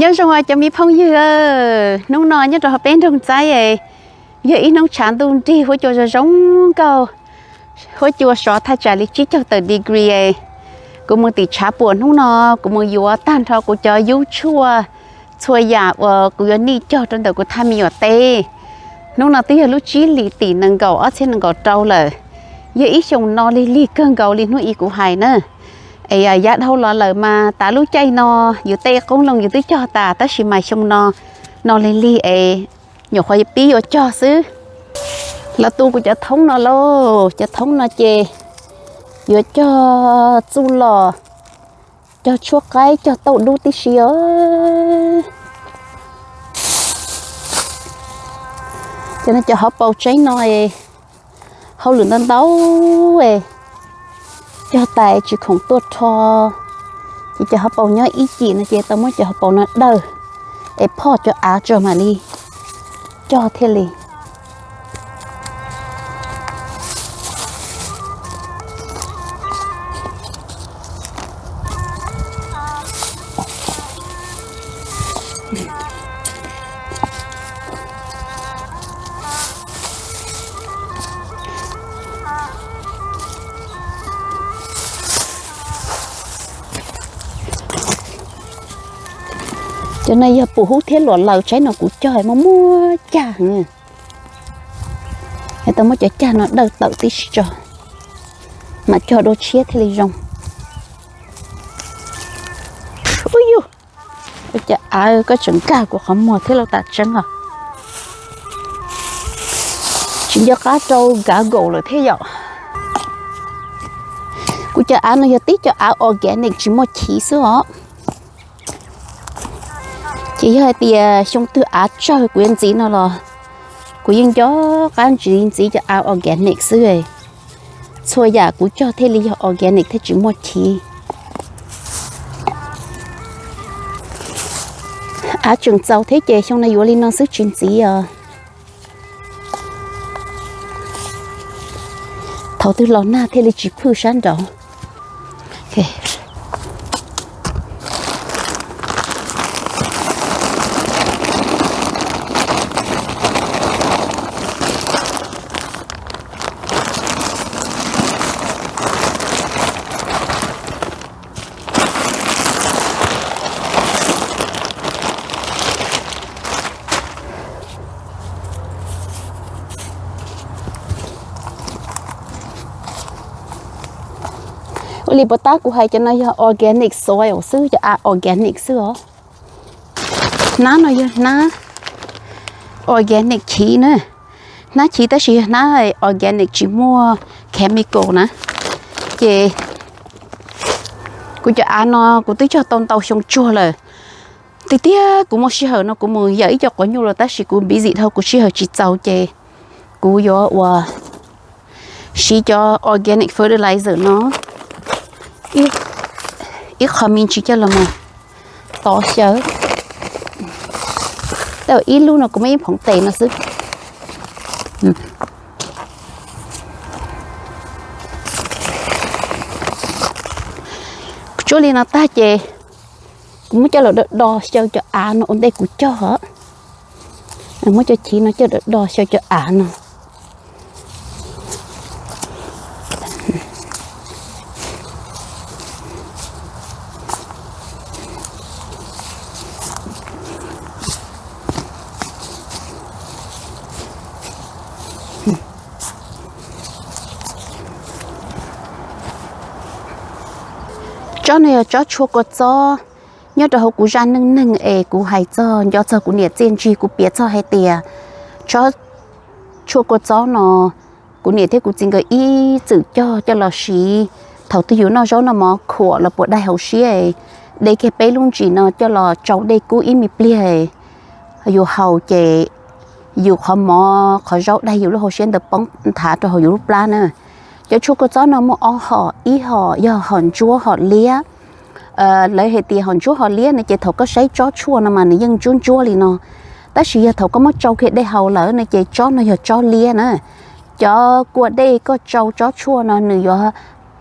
Nyob zoo cov me phooj ywg, hnub no nyob rau hauv peb nroog Txaib, yog ib hnub tshav ntuj nrig, huab cua zoo zoo nkauj, huab cua sov thaj tsam li tsib caug tawm degree. Kuv mus tim tshav puam hnub no, kuv mus yuav tag nrho kuv cov yub tshuaj, txhua yam uas kuv yuav nij cog rau ntawm kuv thaj me nyuam teb. Hnub no twb yog lub tsib hlis tim nees nkaum ob txhiab nees nkaum rau lawm, yog ib xyoos no lig lig kawg nkaus li hnub i kuv hais na. Es yav dhau los lawm mas tav lub caij no yus tej qoob loo yus twb cog tas, tab sis mas xyoo no no lig lig es nyuam qhuav pib yuav cog xwb. Los tu kuv cov thoob no lauj, cov thoob no ces yuav cog txuj lom, cog tshuab qaib, cog tauj dub tib si os. Cov no cov hauv paus tseeb no, hauj lwm ntau ntau, cog tas tsis khoom tuaj rho, ces cov hauv paus nyob ib cim no ces tau muab cov hauv paus no dawj es phoj cov av tso mam li cog thiaj li. Cov no yog pum hub thiab luam laws, tsaib no kuv cog muaj muaj cag heev. Tau muab cov cag no dawj tawm tib si tso, mam cog dua tshiab thiaj li zoo. Ub yug, ua cas av koj tseem nkag kuv qhov muag thiab lauj, tas tseeb os. Tsis nco qab rau Google lawm thiab yom. Kuv cov av no yog tib cov av organic tsis muaj chiv xwb os. Ces yog hais tias xyoo twg av tsawg kuv yuav ntxiv no los kuv yeej nco qab ntxiv ntxiv cov av organic xwb. Txhua yam kuv cog thiaj li yog organic thiaj tsis muaj chiv. Av tseem txaus thiab ces xyoo no yuav li no xwb tsis ntxiv os. Thaum twg los nag thiaj li tsis phwj sab nraud. Ua li puas tab kuv hais cov no yog organic soil xwb, cov av organic xwb os. Hnab no yog hnab organic chiv na, hnab chiv tab sis yog hnab organic tsis muaj chemical na. Ces kuv cov av no kuv twb cog tau ntau xyoo tsuag lawm. Tiag tiag kuv muaj sij hawm no kuv mus yawm ib co quav nyuj los tab sis kuv busy dhau kuv sij hawm tsis txaus ces kuv yuav ua siv cov organic fertilizer no ib qho me ntsis coj los mus tov xyaw. Tej ib lub no kuv muaj ib phoov tes no xwb. Tsuab li no tag ces kuv muab coj los do do xyaw cov av no ua ntej kuv cog. Muab cov chiv no coj do do xyaw cov av no. Tsob no yog tsob tshuaj kua txob. Nyob rau hauv kuv zaj neej neeg es kuv hais txog nco txog kuv niam txiaj ntsig kuv piav txog hais tias tsob tshuaj kua txob no kuv niam thiab kuv txiv nkawd ib txwm cog coj los siv thaum twg yus noj zaub noj mov khuam los puas dai hauv siab, de kiag peb lub ntsis no coj los tsau dej kub ib me pliag, yus haus ces yus qhov mov qhov zaub dai yus lub hauv siab ntawd poob nthav rau hauv yus lub plab na. Cov tshuaj kua txob no muaj ob hom, ib hom yog hom ntsuab hom liab. Lawv hais tias hom ntsuab hom liab no ces thaum koj saib tsob tshuaj no mas nws yeej ntsuab ntsuab li no, tab sis yog thaum koj muab tsau kiag dej haus lawm no ces tsob no yog tsob liab na. Cov kua dej koj tsau tsob tshuaj no nws yuav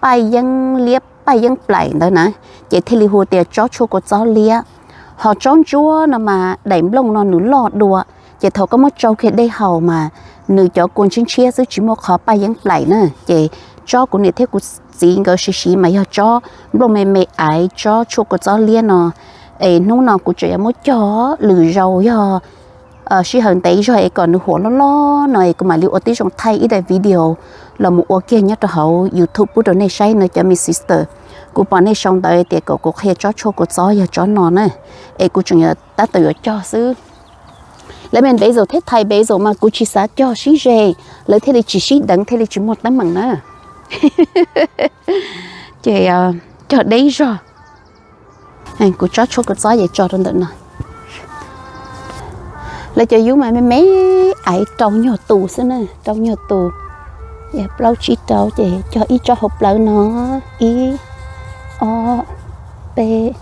paj yeeb liab paj yeeb plaim ntawd na, ces thiaj li hu tias tsob tshuaj kua txob liab. Ho tsob ntsuab no mas daim nplooj no nws loj dua, ces thaum koj muab tsau kiag dej haus mas nws cov kua ntshiab ntshiab xwb tsis muaj qhov paj yeeb plaim na. Ces tsob kuv niam thiab kuv txiv nkawd siv siv mas yog tsob nplooj me me aiv, tsob tshuaj kua txob liab no. Es hnub no kuv tseem yuav muab cog lwm zaus yog sij hawm ntev zog es kom nws huam loj loj no es kuv mam li ua tib zoo thaij ib daim video los mus ua kiag nyob rau hauv YouTube pub rau nej saib no cov me sister. Kuv pom nej sau ntawv tias kom kuv qhia tsob tshuaj kua txob yog tsob no na, es kuv tseem yuav tab tom yuav cog xwb. Lawv me ntev zaum thiab thais ntev zaum mas kuv tsis xav cog sib ze, lawv thiaj li tsis sib deev thiaj li tsis muaj teeb meem na. Ces cog deb zog. Kuv tsob tshuaj kua txob ces tso rau ntawm no. Lawv cov yub mas me me aiv rau nyuag tus xwb na, rau nyuag tus. Plaub tsib rau ces cog ib tsob hauv plawv no, ib, ob, peb,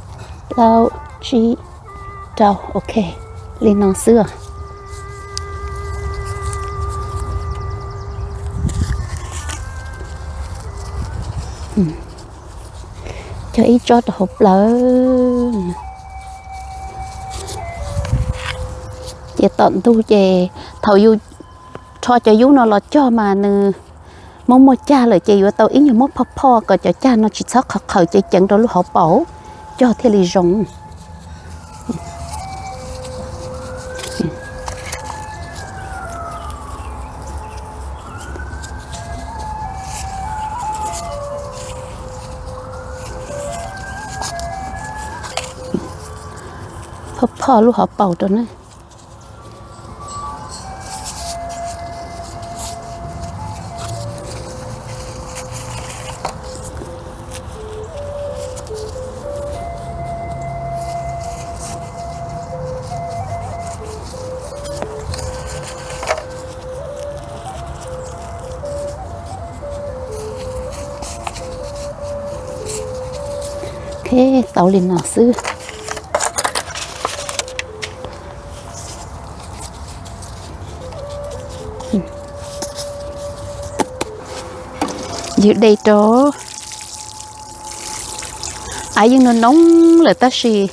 plaub, tsib, rau, ok, li no xwb. Cog ib tsob rau hauv plawv. Ces tom ntug ces thaum yus rho cov yub no los cog mas nws muaj muaj cag lawm ces yuav tau ib nyuag muab phoj phoj kom cov cag no tsis txhob qhawv qhawv ceev ceev rau lub hauv paus, cog thiaj li zoo. Phoj phoj lub hauv paus rau na. Ok, tau li no xwb. Ywg dej rau. Aiv yeej noo noo lawm tab sis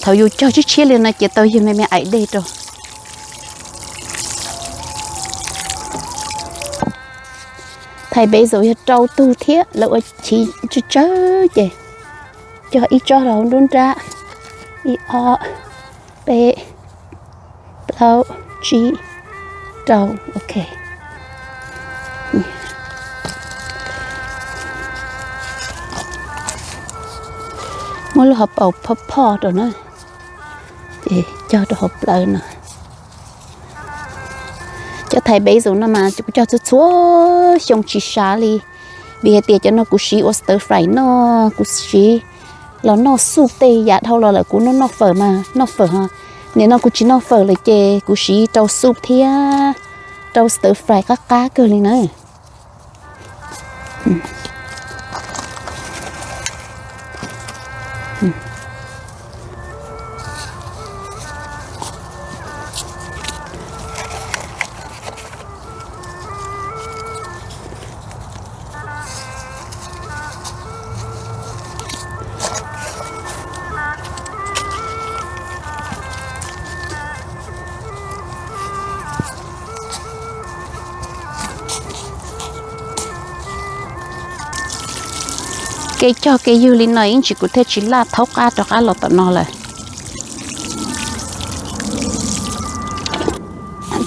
thaum yus cog tshiab tshiab li no ces tau ywg me me aiv dej rau. Thais ntev zaum yog rau tug thiab lawv ua chiv tsawg tsawg ces cog ib tsob rau hauv nruab nrab, ib ob peb plaub tsib rau, ok. Muab lub hauv paus phoj phoj rau na, ces cog rau hauv plawv no. Cov thais ntev zaum no mas kuv cog txhua txhua xyoo tsis sav li, vim hais tias cov no kuv siv ua stir fry noj, kuv siv los noj soup tej yam dhau los lawm kuv noj noj fawm mas noj fawm ho. Nim no kuv tsis noj fawm lawm ces kuv siv rau soup thiab rau stir fry qab qab kawg li na. Kev cog kev ywg li no ib ntsis kuv thiaj tsis laj thaub qab rov qab los tom no lawm.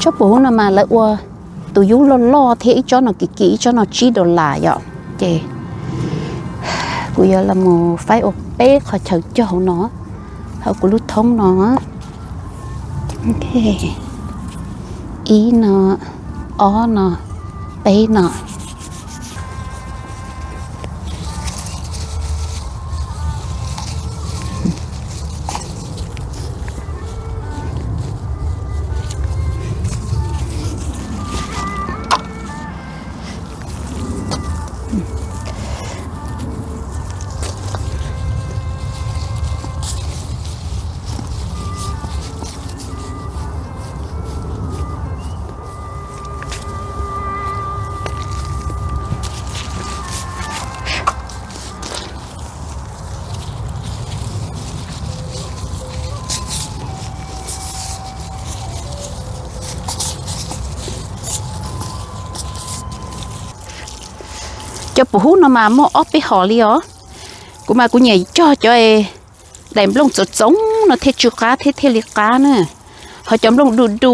Tsob puv hub no mas lawv ua tus yub loj loj thiab ib tsob no kim kim, ib tsob no tsib dollar yom. Ces kuv yuav los mus faib ua peb qhov chaw cog hauv no, hauv kuv lub thoob no. Ib no, ob no, peb no. Cov pum hub no mas muaj ob peb hom li os. Kuv mas kuv nyiam cog cov daim nplooj txoov txoov no thiaj tsw qab thiab thiaj li qab na. Ho cov nplooj du du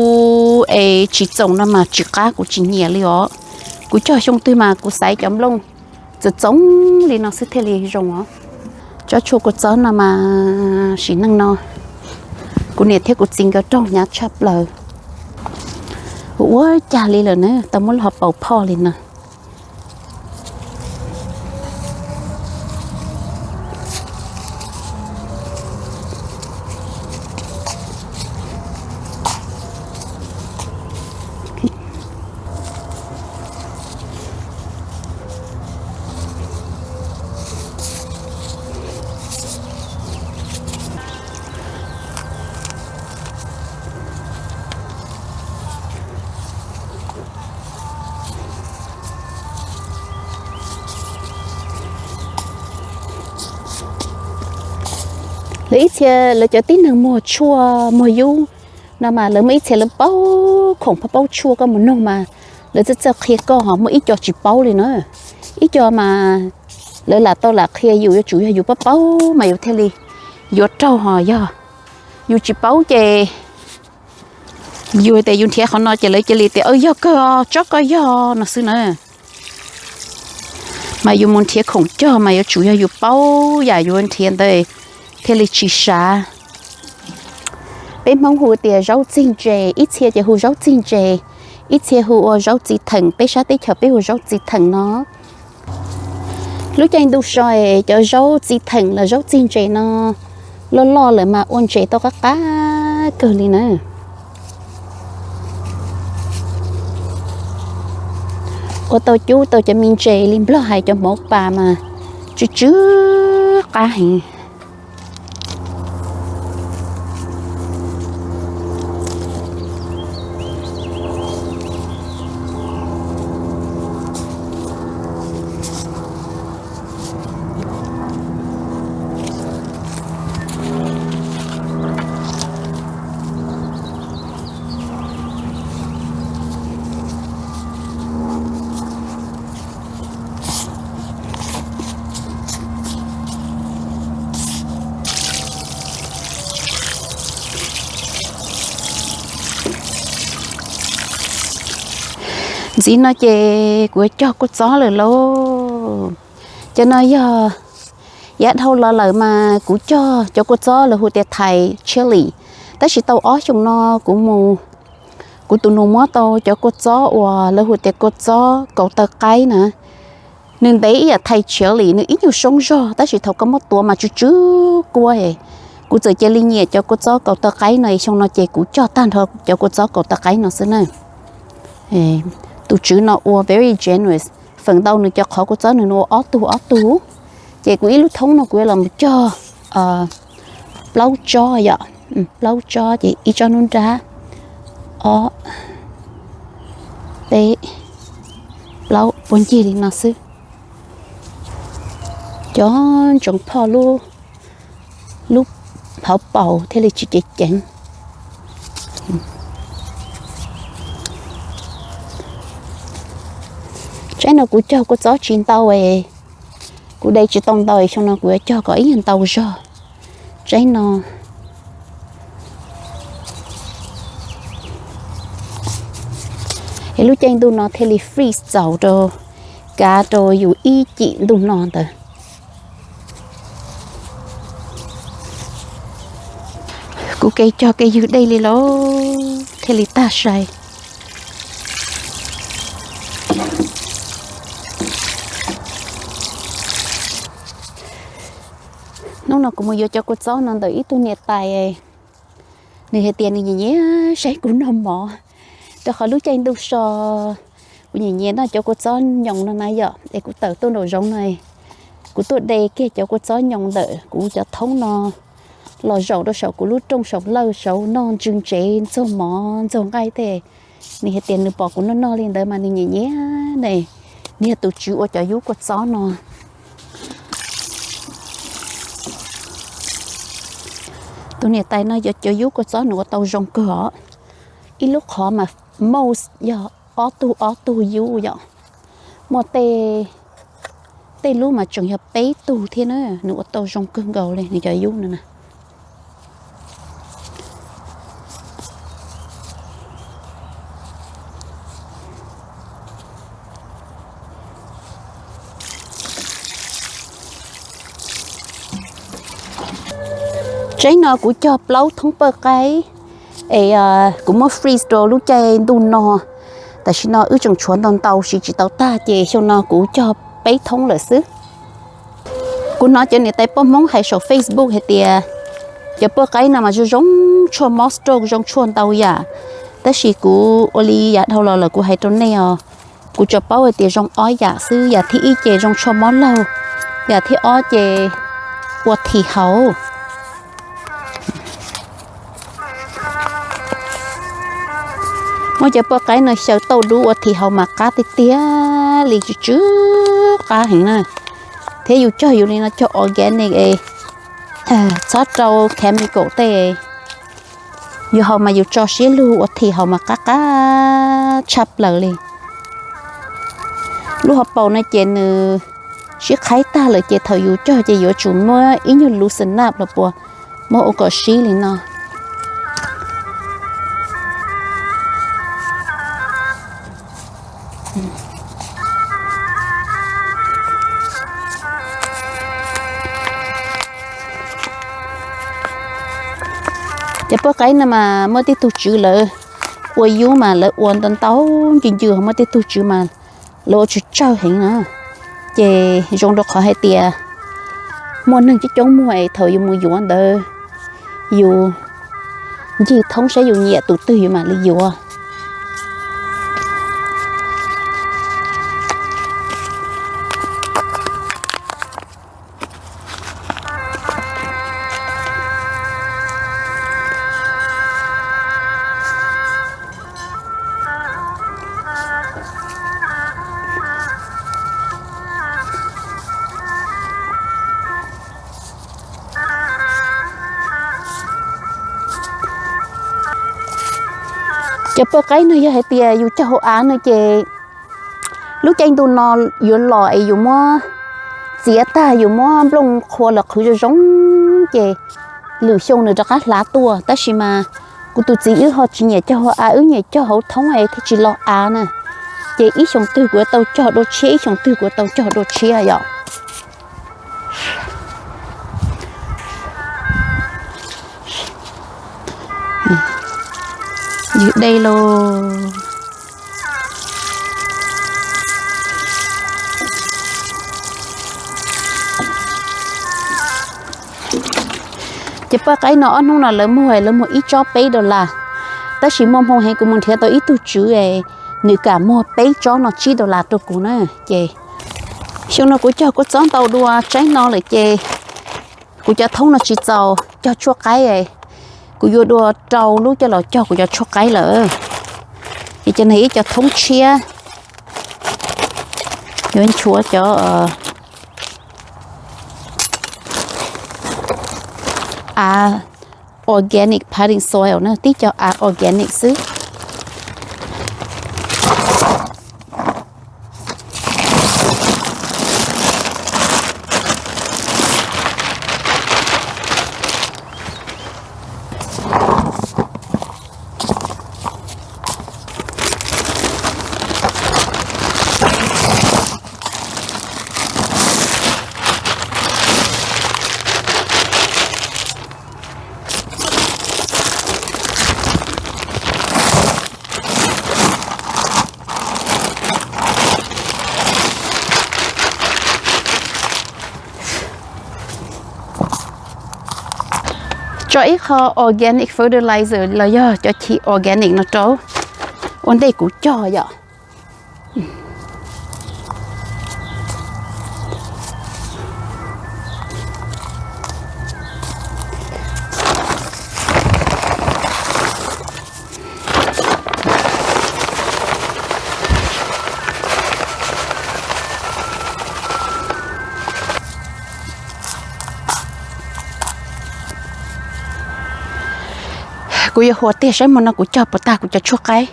es tsis txoov no mas tsis qab, kuv tsis nyiam li os. Kuv cog xyoo twg mas kuv xaiv cov nplooj txoov txoov li no xwb thiaj li zoo os. Tsob tshuaj kua txob no mas sim neej no kuv niam thiab kuv txiv nkawd raug hnyav tshaj plaws. Ua cas li lawm na, tau muab los paus phoj li no. Lawv ib txhia lawv cov tib neeg muag tshuaj muag yub no mas lawv muaj ib txhia lawv paub khoom paub tshuaj koj mus nug mas lawv txawj txawj qhia koj, ho muaj ib co tsis paub li na. Ib co mas lawv lam tau lam qhia yus, yuav tsum yog yus paub paub mas yus thiaj li yuav raug, ho yog yus tsis paub ces yus tias yus nrhiav qhov no ces lawv cia li tias yog kawg, tsob koj yog no xwb na. Mas yus mus nrhiav khoom cog mas yuav tsum yog yus paub yam yus nrhiav ntawd thiaj li tsis sav. Peb Hmoob hu tias zaub txig ntses, ib txhia ces hu zaub txig ntses, ib txhia hu ua zaub txiv theem, peb sab teb chaws peb hu zaub txiv theem no. Lub caij ntuj so es cov zaub txiv theem los zaub txig ntses no loj loj lawm mas ua ntses tau qab qab kawg li na. Ua tau cub tau cov me ntses li Nplog hais cov hmauv pas mas tsw tsw qab heev. Ntxiv no ces kuv yuav cog kua txob lawm lauj. Cov no yog yav dhau los lawm mas kuv cog cov kua txob lawv hu tias Thai chili, tab sis tau ob xyoos no kuv mus, kuv tus nus muab tau cov kua txob uas lawv hu tias kua txob kaus taw qaib na. Nws ntev ib yam Thai chili, nws ib nyuag soob zog tab sis thaum koj muab tuav mas tsw tsw kua. Kuv txawm cia li nyiam cov kua txob kaus taw qaib no, xyoo no ces kuv cog tag nrho cov kua txob kaus taw qaib no xwb na. Tus tswv no ua very generous, feem ntau nws cov qhov kua txob nws ua ob tug ob tug. Ces kuv ib lub thoob no kuv yuav los mus cog plaub tsob yom, plaub tsob ces ib tsob nruab nrab, ob, peb, plaub puag ncig li no xwb. Cov ntsoov phoj lub, lub hauv paus thiaj li tsis ceev ceev. Tsaib no kuv cog kua txob tsis ntau es, kuv de tsis tau ntau es xyoo no kuv yuav cog kom ib nyuag ntau zog tsaib no. Es lub caij ntuj no thiaj li freeze txaus rau, kav rau yus ib cim ntuj no ntawd. Kuv kev cog kev ywg dej li lauj thiaj li tag sai. Hnub no kuv mus yuav cov kua txob no ntawm ib tug niam tais, nws hais tias nws nyiam nyiam saib kuv noj mov, rau qhov lub caij ntuj so kuv nyiam nyiam noj cov kua txob nyoos no na yom. Es kuv tawm tuaj nraum zoov no, kuv tuaj de kiag cov kua txob nyoos ntawm kuv cov thoob no los zaum rau saum kuv lub rooj saum lawj saud noj ntsw ntsev ntxuag mov ntxuag nqaij tej. Nws hais tias nws pom kuv noj noj li ntawd mas nws nyiam nyiam ne. Nws yog tus tswv ua cov yub kua txob no. Tus niam tais no yog cov yub kua txob nws ua tau zoo kawg os. Ib lub qhov mas most yog ob tug ob tug yub yom. Muaj tej Tej lub mas tseem yog peb tug thiab na, nws ua tau zoo kawg nkaus li nws cov yub no na. Tseeb no kuv cog plaub thoob paj qaib es kuv muab freeze rau lub caij ntuj no. Tam sim no wb tseem tshuav ntau ntau siv tsis tau tag ces xyoo no kuv cog peb thoob lawm xwb. Kuv hnov cov niam tais poj Hmoob hais saum Facebook hais tias cov paj qaib no mas zoo zoo tshuaj mob stroke, zoo tshuaj ntau yam. Tab sis kuv ua li yav dhau los lawm kuv hais rau nej os, kuv tsuas paub hais tias zoo ob yam xwb, yam thib ib ces zoo tshuaj mob laug, yam thib ob ces ua this haus. Muab cov paj qaib no xyaw tauj dub ua this haus mas qab tiag tiag li, tsw tsw qab heev na. Thiab yus cog yus li no cog organic es txhob rau chemical tej, yus haus mas yus tso siab lug ua this haus mas qab qab tshaj plaws li. Lub hauv paus no ces nws sib qhaib tag lawm ces thaum yus cog ces yuav tsum muab ib nyuag loosen up los puas muab ua kom sib li no. Cov paj qaib no mas muaj tej tug tswv lawv ua yub mas lawv ua ntau ntau ncw ncw, muaj tej tug tswv mas lawv ua tsawg tsawg heev na. Ces zoo rau qhov hais tias muaj neeg coob coob muag es thaum yus mus yuav ntawd yus ncig thoob saib yus nyiam tus twg yus mam li yuav. Cov paj qaib no yog hais tias yus cog hauv av no ces lub caij ntuj no yuav los es yus muab txiav tag yus muab nplooj qhua los qhwv zoo zoo ces lwm xyoo nws rov qab hlav tuaj. Tab sis mas kuv tus txiv wb ho tsis nyiam cog hauv av, wb nyiam cog hauv thoob es thiaj tsis los av na. Ces ib xyoos twg kuv yuav tau cog dua tshiab, ib xyoos twg kuv yuav tau cog dua tshiab yom. Ywg dej lauj. Ces paj qaib no ob hnub no lawv muag, lawv muag ib tsob peb dollar. Tab sis muaj hmoo heev kuv mus nrhiav tau ib tug tswv es nws kam muag peb tsob no tsib dollar rau kuv na. Ces xyoo no kuv cog kua txob ntau dua tsaib no lawm ces kuv cov thoob no tsis txaus cog tshuaj qaib, kuv yuav dua rau lub coj los cog kuv cov tshuaj qaib lawm. Ces cov no ib co thoob tshiab, yuav nchuav cov av organic potting soil na, tib co av organic xwb. Tso ib qho organic fertilizer los yog cov chiv organic no rau ua ntej kuv cog yom. Kuv yuav hua tiag saib hmo no kuv cog puas tag kuv cov tshuaj qaib.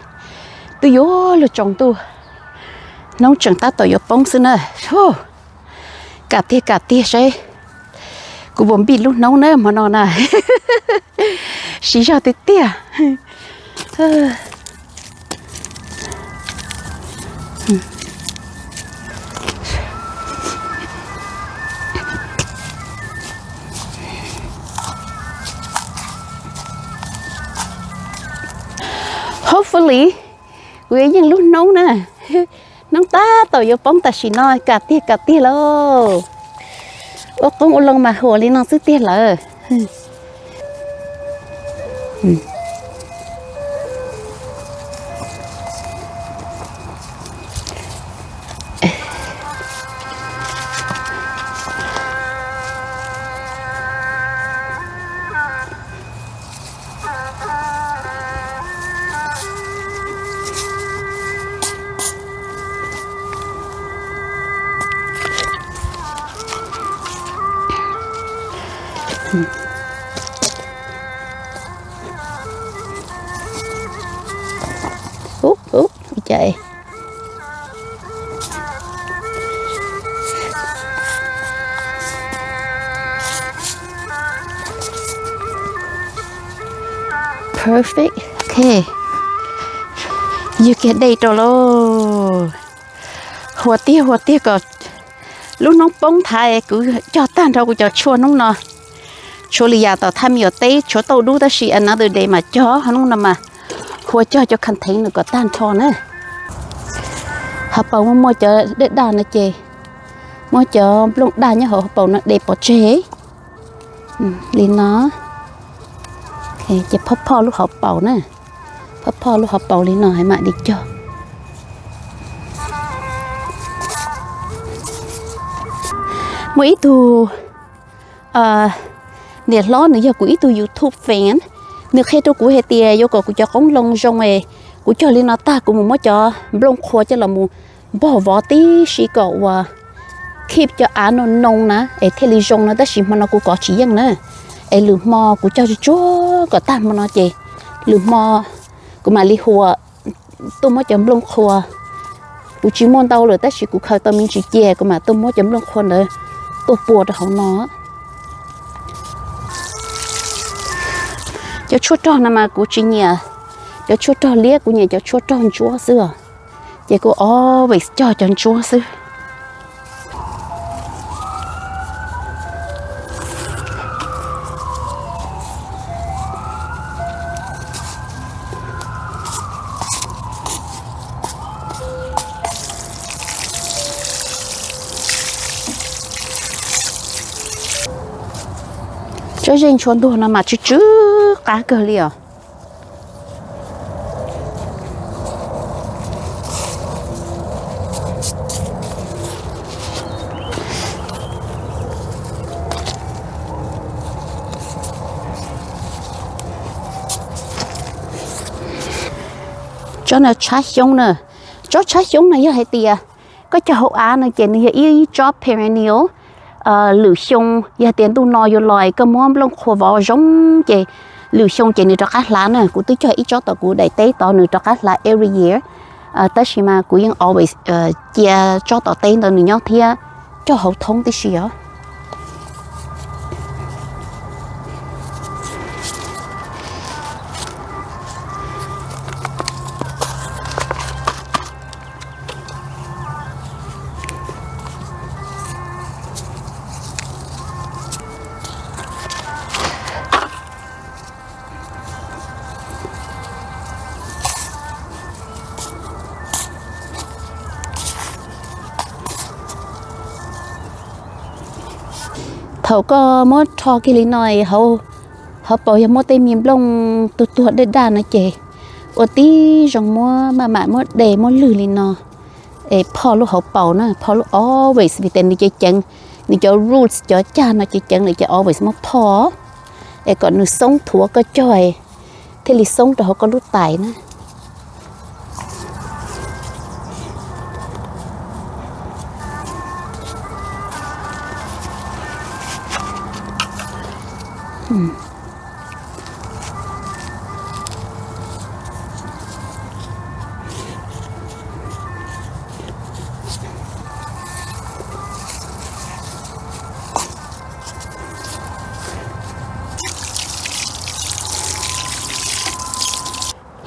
Twb yuav luag tsaus ntuj, hnub tseem tab tom yuav poob xwb na. Kam tiag kam tiag saib kuv puas npij lub hnub na hmo no na. Siv zog tiag tiag. Hopefully, kuv yuav yeej lub hnub na. Hnub tab tom yuav poob tam sim no, kam tiag kam tiag lauj. Ua qoob ua loo mas huam li no xwb tiag lawm. Ub, ub, ua cas. Perfect, ok. Ywg kiag dej rau lauj. Huam tiag huam tiag kom lub hnub poob thav kuv cog tag nrho kuv cov tshuaj hnub no. Tshuav li yam tom thaj me nyuam teb tshuav tauj dub tab sis another day mas cog hnub no mas hua cog cov container kom tag nrho na. Hauv paus muaj muaj cov daj daj no ces muab cov nplooj daj nyob hauv paus no de pov tseg li no. Ces phoj phoj lub hauv paus na, phoj phoj lub hauv paus li no mam li cog. Muaj ib tug niam hlob nws yog kuv ib tug YouTube fan, nws qhia rau kuv hais tias yuav kom kuv cov qoob loo zoo es kuv cog li no tag kuv mus muab cov nplooj qhuav coj los mus npog vov tib si kom uas keep cov av no noo na es thiaj li zoo no tab sis hmo no kuv kov tsis yeej na. Es lwm hmo kuv cog tsuag tsuag kom tag hmo no ces lwm hmo kuv mam li hua tuaj muab cov nplooj qhuav. Kuv tsis muaj ntau lawm tab sis kuv khaws tau me ntsis cia kuv mam tuaj muab cov nplooj qhuav ntawd tuaj pua rau hauv no. Cov tshuaj rog no mas kuv tsis nyiam cov tshuaj rog liab, kuv nyiam cov tshuaj rog ntsuab xwb os. Ces kuv always cog cov ntsuab xwb. Tsob zej ntshua ntuag no mas tsw tsw qab kawg li os. Tsob no tshab xyoob na. Tsob tshab xyoob no yog hais tias koj cog hauv av no ces nws yog ib tsob perennial. Lwm xyoo yog tias ntuj no yuav los koj muab nplooj qhuav vov zoo ces lwm xyoo ces nws rov qab hlav na. Kuv twb cog ib tsob tom kuv daim teb tod nws rov qab hlav every year. Tab sis mas kuv yeej always cia tsob tom teb ntawd nws nyob thiab cog hauv thoob tib si os. Thaum koj muab rho kiag li no, hauv paus yog muaj tej me nplooj tuag tuag daj daj no ces ua tib zoo muab maj mam muab de muab lwg li no es phoj lub hauv paus na, phoj lub always vim tias nws ceev ceev, nws cov roots cov cag no ceev ceev lawm ces always muab phoj es kom nws xoob thuav koj cog thiaj li xoob rau hauv koj lub tais na.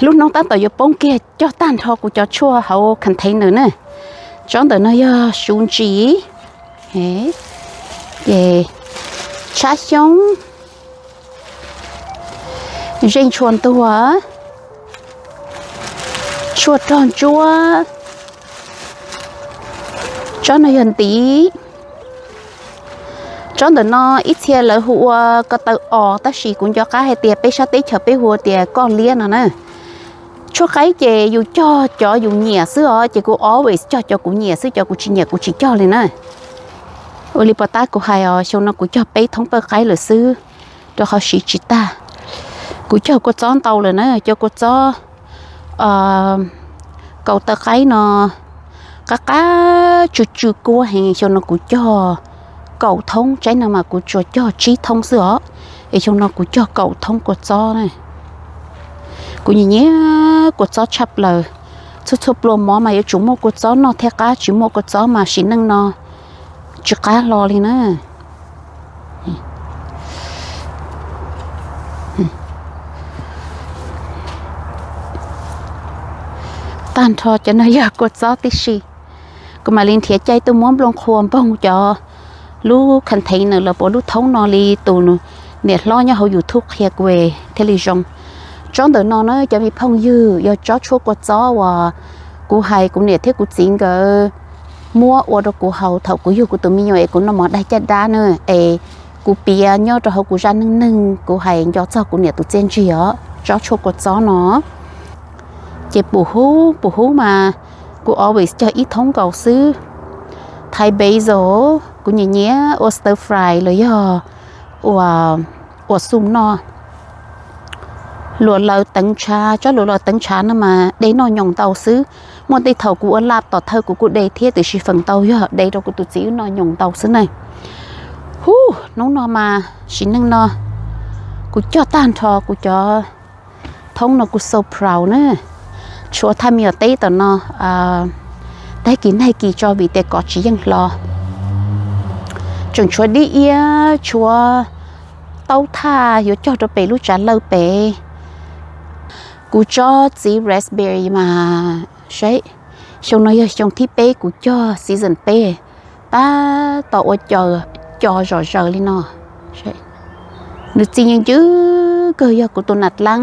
Lub hnub tab tom yuav poob kiag cog tag nrho kuv cov tshuaj hauv container na. Tsob ntawm no yog su ntsis, ces tshab xyoob, zeej tshua ntuag, tshuaj rog ntsuab. Tsob no yog ntiv. Tsob ntawm no ib txhia lawv hu ua ko taw os, tab sis kuv nco qab hais tias peb sab teb chaws peb hu ua tias koj liab no na. Tshuaj qaib ces yus cog cov yus nyiam xwb os, ces kuv always cog cov kuv nyiam xwb, cov kuv tsis nyiam kuv tsis cog li na. Ua li puas tab kuv hais os, xyoo no kuv cog peb thoob pawj qaib lawm xwb, rau qhov siv tsis tag. Kuv cog kua txob ntau lawm na, cov kua txob kaus taw qaib no qab qab tsw tsw kuab heev. Xyoo no kuv cog kaum thoob, tsaib no mas kuv tsuas cog tsib thoob xwb os, es xyoo no kuv cog kaum thoob kua txob na. Kuv nyiam nyiam kua txob tshaj plaws. Txhua txhua pluas mov mas yuav tsum muaj kua txob noj thiaj qab, tsis muaj kua txob mas sim neej no tsis qab hlo li na. Tag nrho cov no yog kua txob tib si. Kuv mam li nrhiav caij tuaj muab nplooj qhuav npoog cov lub container los puas lub thoob no li tus niam hlob nyob hauv YouTube qhia kuv thiaj li zoo. Tsob ntawm no na cov me phooj ywg, yog tsob tshuaj kua txob uas kuv hais kuv niam thiab kuv txiv nkawd muab ua rau kuv haus thaum kuv yug kuv tus me nyuam es kuv noj mov daig caj dab na, es kuv piav nyob rau hauv kuv zaj neej neeg, kuv hais nco txog kuv niam tus txiaj ntsig os, tsob tshuaj kua txob no. Ces pum hub pum hub mas kuv always cog ib thoob nkaus xwb. Thai basil, kuv nyiam nyiam ua stir fry los yog ua, ua soup noj. Luam laws teev ntshav, tsob luam laws teev ntshav no mas de noj nyoos ntau xwb. Muaj tej thaum kuv ua laj tom thawj kuv kuj de thiab, tiam sis feem ntau yog de rau kuv tus txiv wb noj nyoos ntau xwb ne. Hub, hnub no mas sim neej no kuv cog tag nrho kuv cov thoob no kuv so proud na. Tshuav thaj me nyuam teb tom no, tag kis nag kis tso vim tias kov tsis yeej hlo. Tseem tshuav dib iab, tshuav taub thaj yuav cog rau pem lub tsav lawj pem. Kuv tsob txiv raspberry mas, saib, xyoo no yog xyoo thib peb kuv cog season peb, tab tom ua co zom zaws li no. Nws txi ncw ncw kawg, yog kuv tus nam dlaab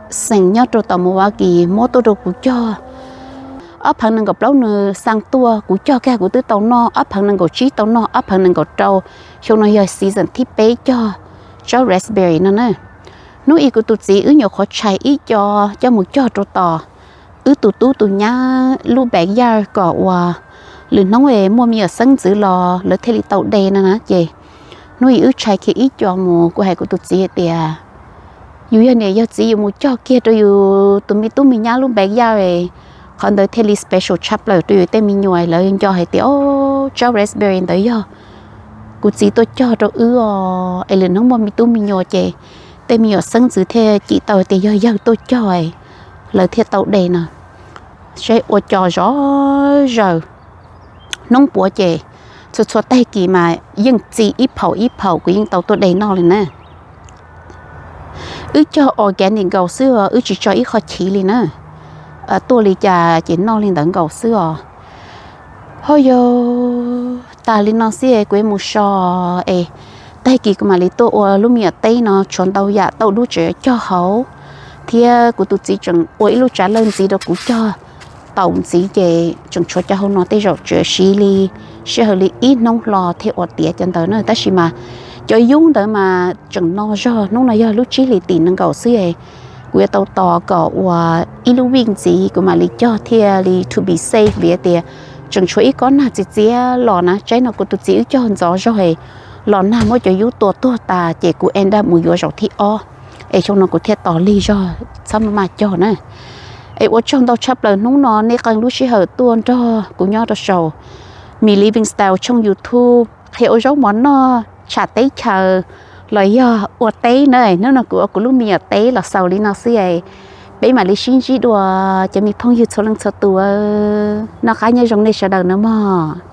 xeem nyob rau tom Milwaukee muab tuaj rau kuv cog. Ob phav nees nkaum plaub nws xaa tuaj, kuv cog kiag kuv twb tau noj, ob phav nees nkaum tsib tau noj, ob phav nees nkaum rau, xyoo no yog season thib peb cog tsob raspberry no na. Hnub ib kuv tus txiv wb nyuam qhuav tshais ib co coj mus cog rau tom wb tus tub tus nyab lub backyard kom uas lwm hnub es muaj me nyuam xeeb ntxwv los lawv thiaj li tau de no na. Ces hnub ib wb tshais kiag ib co mus, kuv hais kuv tus txiv hais tias yus yog niam yog txiv yus mus cog kiag rau yus tus me tub me nyab lub backyard, qhov ntawd thiaj li special tshaj plaws rau yus tej me nyuam. Lawv nco hais tias, o, tsob raspberry ntawd yog kuv txiv tuaj cog rau wb os, es lwm hnub muaj me tub me nyuam ces tej me nyuam xeeb ntxwv thiaj cim tau tias yog yawg tuaj cog, lawv thiaj tau de no. Saib ua co zov zaws, hnub puav ces txhua txhua tag kis mas yeej txi ib phaum ib phaum, kuv yeej tau tuaj de noj li na. Wb cog organic nkaus xwb os, wb tsis tso ib qho chiv li na. Tuaj li cas ces noj li ntawd nkaus xwb os. Ho yog tas li no xwb es kuv yuav mus so es tag kis kuv mam li tuaj ua lub me nyuam teb no, tshuav ntau yam tauj dub tseem cog hauv, thiab kuv tus txiv tseem ua ib lub tsav lawj ntxiv rau kuv cog taum ntxiv ces tseem tshuav cov hauv no tej zaum tseem siv li sij hawm li ib hnub hlo thiaj ua tiav cov ntawd na. Tab sis mas cov yub ntawd mas tseem no zog, hnub no yog lub tsib hlis tim nees nkaum xwb es kuv yuav tau tos kom ua ib lub vij ntxiv kuv mam li cog thiaj li to be safe, vim tias tseem tshuav ib kob nag txias txias los na. Tsaib no kuv tus txiv wb cog ntxov zog es los nag muab cov yub tua tuag tas ces kuv end up mus yuav zaum thib ob, es xyoo no kuv thiaj tos lig zog txhob maj maj cog na. Es ua tsaug ntau tshaj plaws hnub no nej qee lub sij hawm tuaj nrog kuv nyob rau saum Me Living Style tshooj YouTube qhia ua zaub mov noj tsham teb chaws los yog ua teb na. Hnub no kuv ua kuv lub me nyuam teb los xaus li no xwb es peb mam li sib ntsib dua cov me phooj ywg txhua leej txhua tus. Noj qab nyob zoo nej sawv daws na mog.